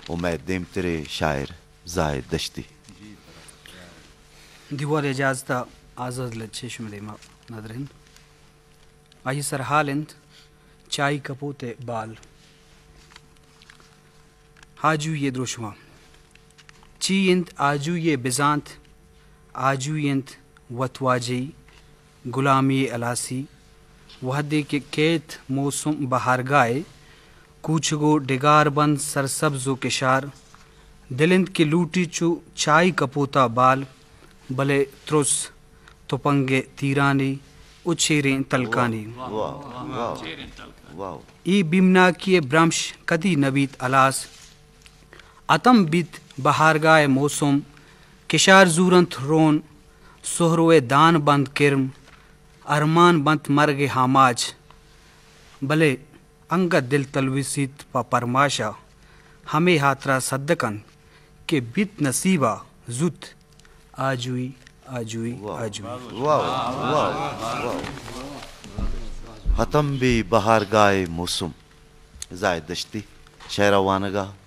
و مئے دیمتریں شاعر زاہد دشتی۔ دیوان ءِ اجازت ءَ آزاد لچہ شمئے دیما ندر انت۔ آئی ءِ سرحال انت چائی کپوت ءِ بال۔ آجوئی ءِ دروشم ءَ۔ چی انت آجوئی ءِ بزانت؟ آجوئی انت وتواجہی، گلامی ءِ ہلاسی۔ وہدے کہ کیت موسم بہارگاہ ءِ، کوچگ ءُ ڈگار بنت سرسبز ءُ کشار۔ دل انت کہ لوٹی چو چائی کپوت ءَ بال، بلے ترس تپنگ ءِ تیرانی ءُ چیریں تلکانی۔ واہ، واہ، واہ۔ اے بیمناکی ءِ برمش کدی نہ بیت ہلاس۔ ہتم بیت بہارگاہ ءِ موسم، کشار زورنت رون، سہرو ءِ دان بنت کرم، ارمان بنت مرگ ءِ آماچ۔ بلے انگت دل تلوسیت پہ پرماش ءَ، ہمے ہاترا سدک انت کہ بیت نصیب ءَ زوت آجوئی، آجوئی، واہ، آجوئی۔ واہ، واہ، واہ۔ ہتم بی بہارگاہ ءِ موسم۔ زاہد دشتی، شعر ءِ وانگ ءَ